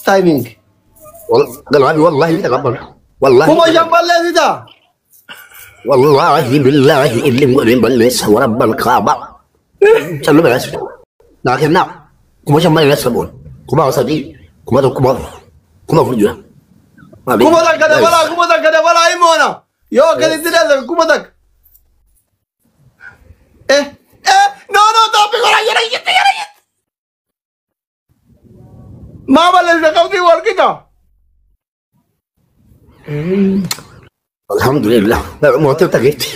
Timing. Galaabi wallahi taqabbal. Wallahi. 5,000 balleessita. Wallahi billahi illi hin balleessa warabbal kaaba. Callu balleessa. Naa kennaa. 5,000 balleessa boon. 3,000, 1,000, 4,000 jira. 1,000 dabalaa, 1,000 dabalaa himoona. Yoo akkasitti deessan 1,000. Eh eh no no tooppi godhaa jira jira jira jira. Maa balleessa qabxii wal qixa. Alhamdulillah. Mootota geetti.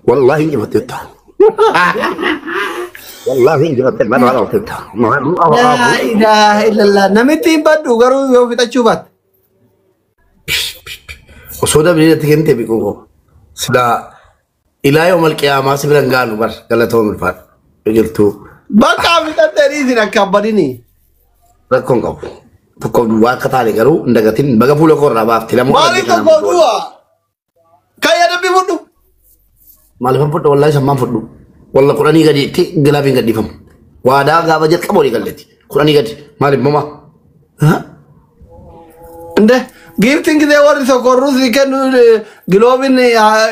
Wallahi injifattetta. Wallahi injifatte bara mootota. Laa ilaaha illallah. Namitti hin baddu garuu yoo fixachuu baatte. Osoo dablee natti kennite biquu koo. Silaa ilaa yooma alqiyaamaa si biran gaanu bar galatoon ulfaadha. Biqiltuu Bakka fixattee dhiisin akka abbadini. Rakkoon qabu. Tokkoof duwwaa akka taane garuu hin dagatin baga fuula koo irraa baafte lamoo. Maaliif tokko du'a? Kan yaadambi fudhu. Maaliifan fudhu wallahi sammaan fudhu. Walla 10 gadiitti gilaaf hin gadhiifamu. Waadaa gaafa jalqaba walii galleeti. 10 gadi maaliif mama? Inde giiftiin gisee warri sokorruu si kennu giloobiin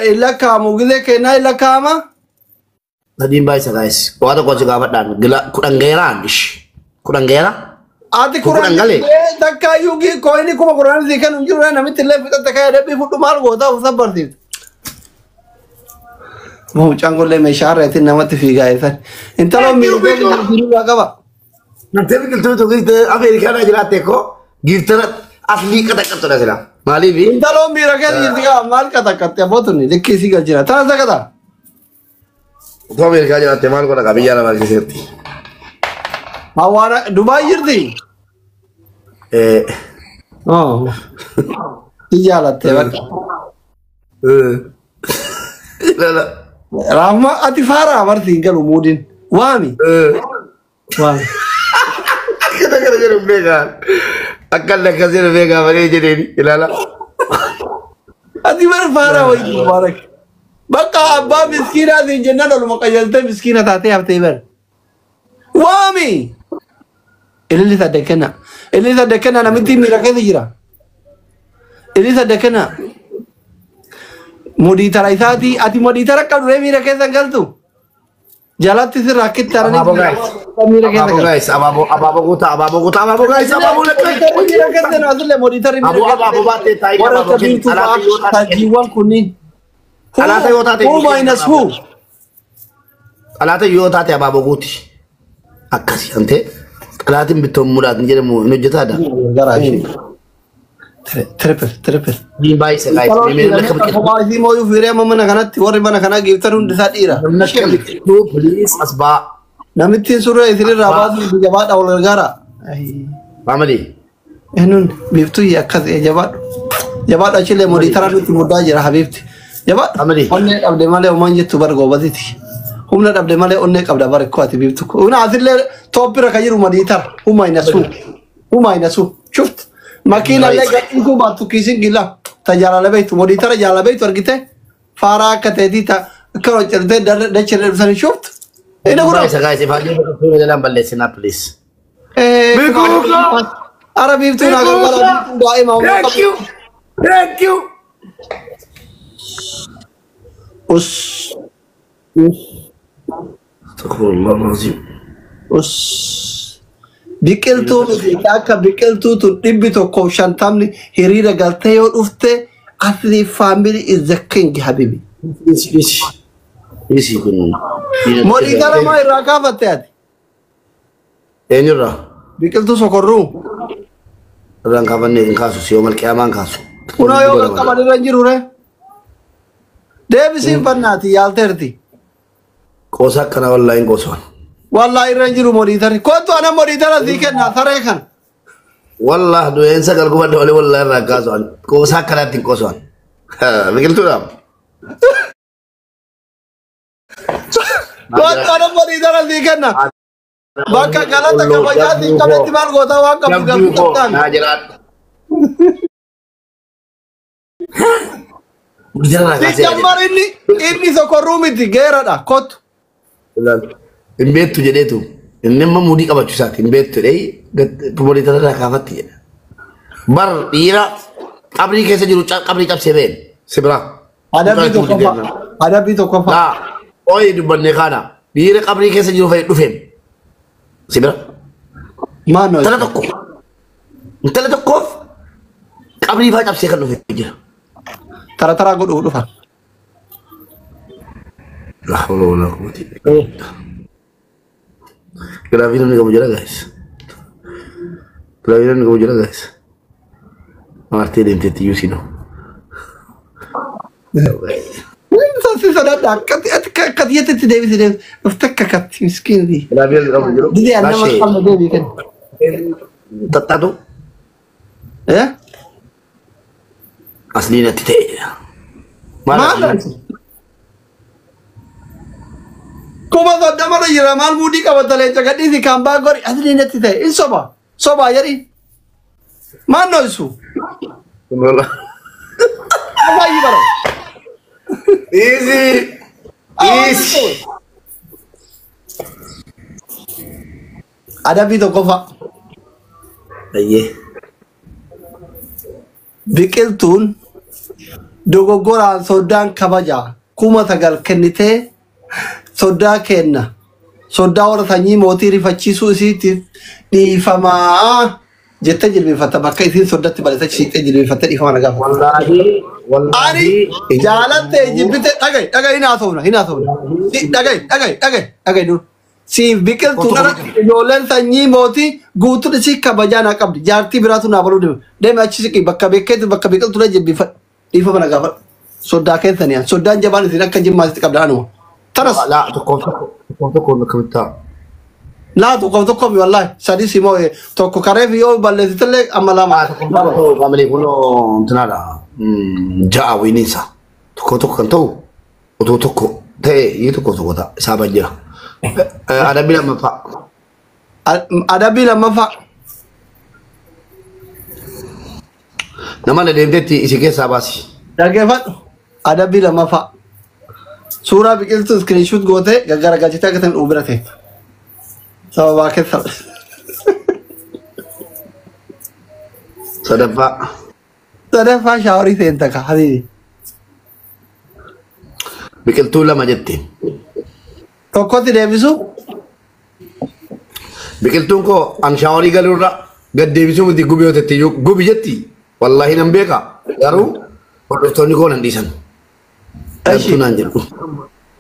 hin lakkaa'amu gisee kennaa hin lakkaa'ama. Sadiin baay'isa gaayis. Waa tokko si gaafadhaan gila 10 geeraan ish. 10 geera. Ati 10 10 galee. Takka iyyuu kooyinii 10,000 si kennu hin jiru namitti illee fixatte kan yaadambi fudhu maal goota of sabbarsiifte. Mucaan kullee meeshaa harreetiin namatti fiigaa eessan. Intaloon miidhagina jirurraa qaba. Nantee biqiltuu tokko Ameerikaanaa jiraatte koo giiftara aslii qaxaqqattudha sila. Maaliif? Intaloon miira keessa jirti qaba maal qaxaqqatte abbootonni likkii isii galchina. Tana sakata. Utuu Ameerikaa jiraatte maal godha qaba biyya lafaa keessatti? Hawaara Dubaay jirti. Oh. Si jaalatte bakka. Lala. Raafuma ati faaraa barti hin galu muudin. Waami. Waami. Akkana kana jedhu beekaa. Akka inni akkas jedhu beekaa malee jedheeni ilaala. Ati bar faaraa wayii mubaarak. Bakka abbaa miskiinaa siin jennaan oluma qajeeltee miskiina taatee haftee bar. Waami. Ililli sadde kenna. Ililli sadde kenna namitti miira keessa jira. Ililli sadde kenna. Modiitara isaati ati modiitara qabdu ree miira keessa hin galtu. Jalatti sirraa akkitti haranii Abaaboo guys. miira keessa Abaaboo galtu. guys. Abaaboo abaaboo guutaa abaaboo guutaa abaaboo guys abaaboo lakkee. Miira keessa nu asillee modiitarri miira Aboo abaaboo baattee taa'ee warra abaaboo akka kenni. biiftuu Alaata fa'aa yoo taate kenni. tajjiiwwan kunniin. Alaata yoo taate Who minus who? Alaata yoo taate abaaboo guuti. Akkasi hantee xalaatiin bittoon mudaatiin jedhamu hin hojjetaadha. Garaa ishee. Triple triple. Diin baay'isa guys. Mee lakka biqiltuu. Kophaa isii mooyuu fiiree amma mana kanatti warri mana kanaa giiftan hundi isaa dhiira. Namni akka biqiltuu please as baa. Namittiin surree isinirraa baasuun jabaadha wal gargaara. Family. Eenyuun biiftuu akkas jabaadhu. Jabaadhu achillee modiitara nutti muddaa jira habiibti. Jabaadhu. Family. Onnee dhabde malee homaan jettu bar goobaziti. Humna dhabde malee onnee qabda bar ikkoo ati biiftu. Humna asillee tooppira kan jiru modiitara. Huma inasu. Huma inasu. Shuft. Makiina illee gadhiisuu baattu kiisin gila. Ta jaalala beektu modiitara jaalala beektu argite. Faaraa akka ta'eetii ta akka hojjetee dachee dhufsanii shuft. Inni gurra. Baay'isa guys. Ifaajee biqiltuu jalaan balleessinaa please. Ara biiftuu naa gargaara biiftuun daa'ima humna Thank qabdu. you. Thank you. Us. Astaghfirullah alazim. Us. Biqiltuu miti akka biqiltuu tun 150 hiriira galtee yoo dhufte asli family is the king habibi. Isi isi. Isi kun. Modiitara maa irraa kaafatte ati? Eenyurraa? Biqiltuu sokorruu. Irraan kaafannee hin kaasu si yoo malqiyaamaan kaasu. Kunoo yoo qaqqaban irra hin jiru ree. Deebisiin fannaati yaalteerti. Qoosa akkana wallaahi hin qoosuwan. Wallaahi irra hin jiru modiitarri. Kottu ana modiitara sii kenna saree kana. Wallah du'eensa galgubadde malee wallaahi irraa hin kaasuwan. Qoosa akkanaatti hin qoosuwan. Biqiltuudhaaf. Kottu ana modiitara sii kenna. Bakka galata kabajaa siin qabnetti maal goota waan qabdu Jabduu galtuu koo qabdaan. naa jiraadhu. Jarraa kaasee Sijammar inni sokorruu miti geeradha kottu. Hin beektu jedheetu. Inni amma muudii qabachuu isaati hin beektu jedhee monitor irraa kaafatti jedha. Bar dhiira qabrii keessa jiru qabrii cabsee ba'een si biraa. Adabbii tokkoffaa. Adabbii tokkoffaa. Laa ooyee dubbannee kaana dhiira qabrii keessa jiru fa'i dhufeen si bira. Maal Intala tokko intala tokkoof qabrii fa'aa cabsee kan dhufe jira. Tara taraa godhuuf dhufa. Laa hawla walaa quwwata illa billah. Giraafii namni qabu jira guys. Giraafii namni qabu jira guys. Amartee deemteetti iyyuu siinoo. Si sodaadha akkati akkati jettatti deebisi deebisi. Dhufte akka akkatti miskiinii. Giraafii namni qabu jiru. Didee nama qabna deebii kenna. Tattaatu Eh? asliin natti ta'e jedha. Maal Maal? asliin? 30,000 jira maal muudii qabata leenca gadhiisi kan baa gori asliin natti ta'e in soba soba jedhi. Maal noisu? Baay'ee bara. Easy. Easy. Adabbii tokkoffaa. Ayyee. Biqiltuun dogoggoraan soddaan kabaja 9,000 kennitee soddaa kenna. Soddaa warra sanyii mootii rifachiisuu isiitiif dhiifamaa jettee jilbeeffatta bakka isiin soddatti bal'isa shiiqee jilbeeffattee dhiifama na gaafata. Wallaahi Ani wallaahi. jaalattee jibbite dhaga'i dhaga'i hin haasofna hin haasofna. Dhaga'i dhaga'i dhaga'i dhaga'i dur. Siif biqiltuun irratti ijoolleen sanyii mootii guutuun isii kabajaa naa qabdi. Jaartii biraatu naa baluu deema. Deemi achi siqi bakka beekeetu bakka biqiltuudha jilbeeffadhu. Dhiifama na gaafadhu. Soddaa keessanii soddaan jabaan isin akka jimmaasitti qabda anuma. Taras Laa tokkoof tokko tokkoof tokko akkamitti ta'a? laa tokkoof tokko mi wallaahi sadii si moo tokko kareef yoo balleessitellee amma lama. Tokkoof tokko faamilii kunoo intinaadha. Ja'a winiinsa. Tokko tokko kan ta'u otoo tokko ta'e inni tokko tokko ta'a isaa ban jira. Adabbii lammaffaa. Adabbii lammaffaa. Nama na deemteetti isi keessaa baasi. Dhaggeeffadhu. Adabbii lammaffaa. Suuraa biqiltuu iskiriinshuut gootee gaggaragalchitee akka ta'e bira ta'e. Sababaa keessa. Sadaffaa. Sadaffaa shaaworii seenta ka habiibi. Biqiltuu lama jette. Tokkotti deebisu. Biqiltuun koo an shaaworii galuurra gad deebisuu miti gubi yoo tetti iyyuu gubi jetti. Wallaahi nan beeka. Garuu hordoftoonni koo nan dhiisan. Galtuu naan jedhu.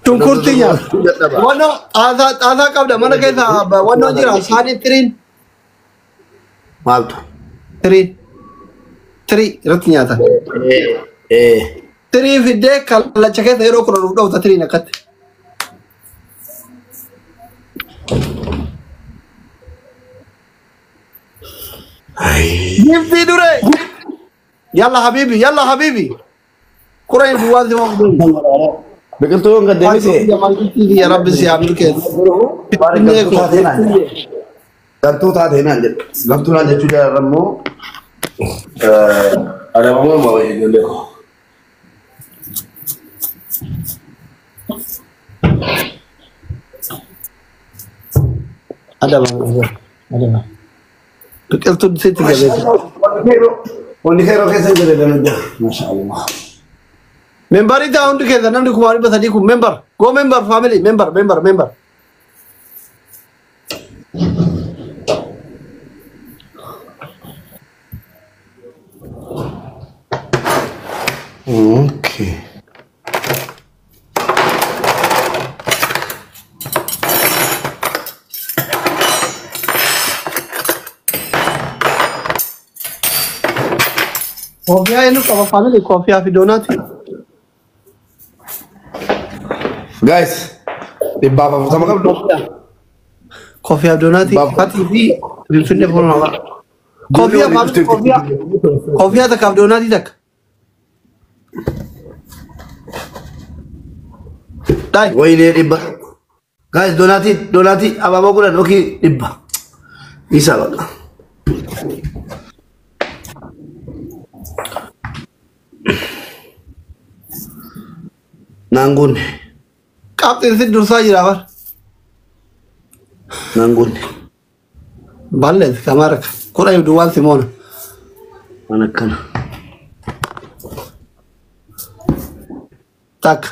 Shunkurtii nyaata. Wannoo xaasaa xaasaa qabda mana keessa wannoo jira saanii tiriin. Maaltu? Tirii. Tirii irratti nyaata. Tirii fiddee kallacha keessa yeroo kudha nuuf dhowta tiriin akkatti. Giftii duree. Yalla habibi yalla habibi. Kureen duwwaan si moo Biqiltuun gad deebisee. Ya Rabbi si haa milkeessu. Galtuu taatee naan jedhu. Galtuu naan jechuu jaalala immoo adabamuu ma wayii ijoollee koo. Adaba adaba. Biqiltuun sitti jabeessu. Wanni keeroo keessa hin jirre dana jira. Masha Allah. Membarii ta'a hundi keessa namni 300,000 kun membar. Go member family member member member. Okay. Koofiyaa eenyu qaba family koofiyaa fi doonaati. Guys, 140 qabdu. Koofiyaa fi doonaati. Fatii fi Finfinnee foon hamaa. Koofiyaa family koofiyaa. Koofiyaa takkaaf doonaatii takka. Dai. Wayinee dhibba. Guys, doonaatii doonaatii abaaboo kudhan yookiin dhibba. Isa baqa. Naan guunne. Qabxiin si dursaa jira bar. Naan goonne. Ballees kamarka. Kudha duwwaan Simoona. Waan akkana. Takka.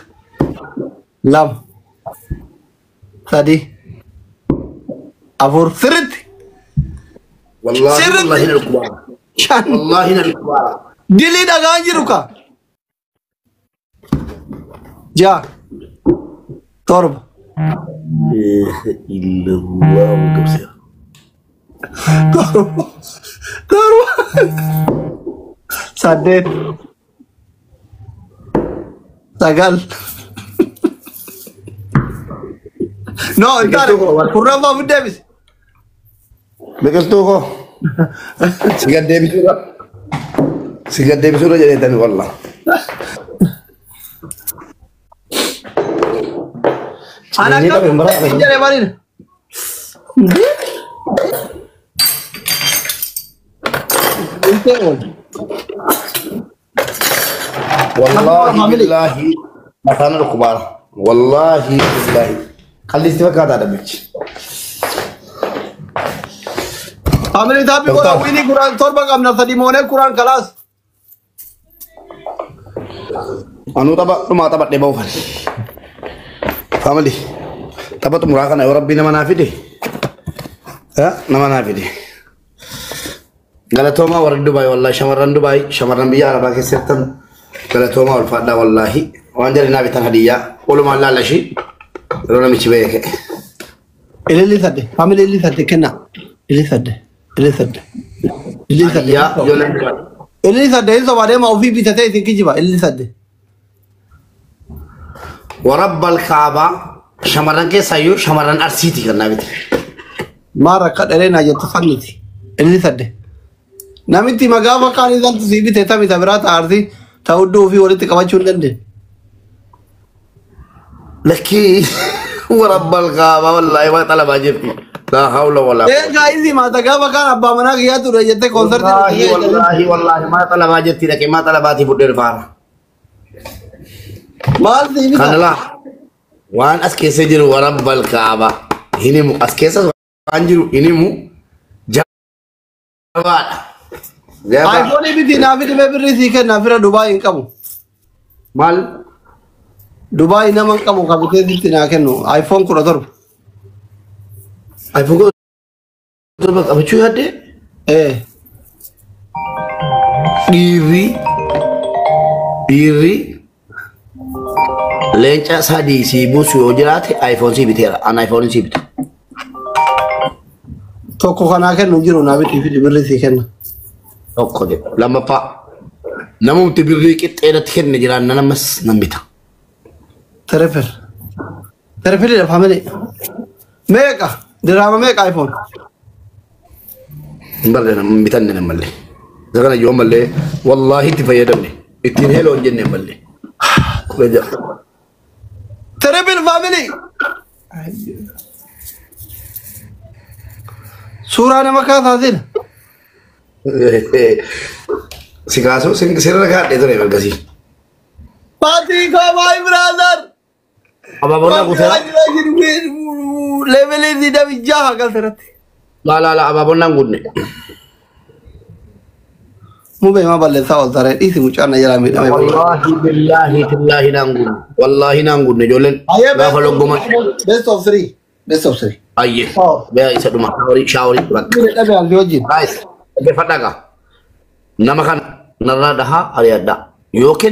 Lama. Sadi. Afur. Sirriitti. Wallaahi Sirriitti. wallaahi na dhukkubaara. Shan. Wallaahi na dhukkubaara. Dilii dhagaan jiru ka. Ja'a. Torba. Illallah qabsiisa. Torba. Torba. Saddeet. Sagal. No, hin taane. Kurnaffaa ofi deebisi. Biqiltuu koo. Si gad deebisuudha. Si gad deebisuudha jedheetani wallah. Ana Ciniinii akkam qabe hin bara. jedhe bariin. Wallaahi Family. billaahi mataan dhukkubaara. Wallaahi billaahi. Qallisti fakkaataa dhabbichi. Family tap godha Doktar. winii kuraan torba qabna sadi moonee kuraan kalaas. Anuu tapha dhumaa taphadhee ba'uufan. Family. Tapha xumuraa kana yoo rabbii nama naa fide. Nama naa fide. Galatoomaa warra Dubaay wallaahi shamarran Dubaay shamarran biyya Arabaa keessa jirtan galatoomaa ulfaadhaa wallaahi waan jedhe naa bitan hadiyyaa walumaan laallashii yeroo namichi ba'ee ka'e. Ililli sadde. Family ililli sadde kenna. Ililli sadde. Ililli sadde. Ililli sadde. Hadiyyaa ijoolleen Dubaay. Ililli sadde hin sobaa deema ofii bitatee isin kijiba. Ililli sadde. Warabbal kaabaa shamarran keessaayyuu shamarran arsiiti kan naa bite. Maal rakka dheree naa jettu fanniti. Ililli sadde. Namitti magaafa kaan isaan sii bite tami ta biraa ta'a ta hudduu ofii walitti qabachuu hin dandeenye. Lakkii warabbal kaabaa wallaahi waa xalabaa jirti. Laa hawla walaa quwwata. Egaa isi maata gaafa kaan abbaa manaa kiyyaa ture jettee koonsartii Wallaahi wallaahi wallaahi maa xalabaa jirti dhaqee maa xalabaatii fudhee dhufaara. Maal sii bita? Kana laa waan as keessa jiru warabbal kaabaa hin himu as keessa waan jiru hin himu jabaadha. Jabaa. iPhone biti naa fidi mee birrii sii kenna fira Dubaay hin qabu. Maal Dubaay nama hin qabu kabitee sitti naa kennu iPhone 17. iPhone 17 qabachuu yaadde Ee. dhiirri dhiirri leenca sadii sii buusu yoo jiraate iPhone sii biteera. An iPhone sii bita. Tokko kanaa kennu hin jiru naa biti fidi birrii sii kenna. Tokko jedhu. Lammaffaa namumti birrii qixxeedatti kenne jiraan nan ammas nan bita. Triple. Triple dha family. Meeqa? Diraama meeqa iPhone? Hin barre hin bitanne nan mallee. Isa kana yoo mallee wallaahi itti fayyadamne ittiin heloo hin jenne mallee. 16. Triple family. Suuraa nama kaasaa sila. Si kaasuu sirra kaadhee ture ergasii. Patrick, my brother. Abaaboon guuteera. Levelee 26 galteeratti. Laa laa laa abaaboon naan guutne. Mubee maa balleessaa ol taree dhiisi mucaan na jalaa miidhame. Wallaahi billaahi tillaahi naan guutne. Wallaahi naan guutne ijoolleen gaafa loggoman. Best of three. Best of three. Ayyee. Oh. Bee isa dhuma shaaworii shaaworii bakka. Dhabe alfi wajjin. Guys, dhaggeeffadhaa gaa. Nama kana narraa dhahaa ari'adhaa. Yoo kenne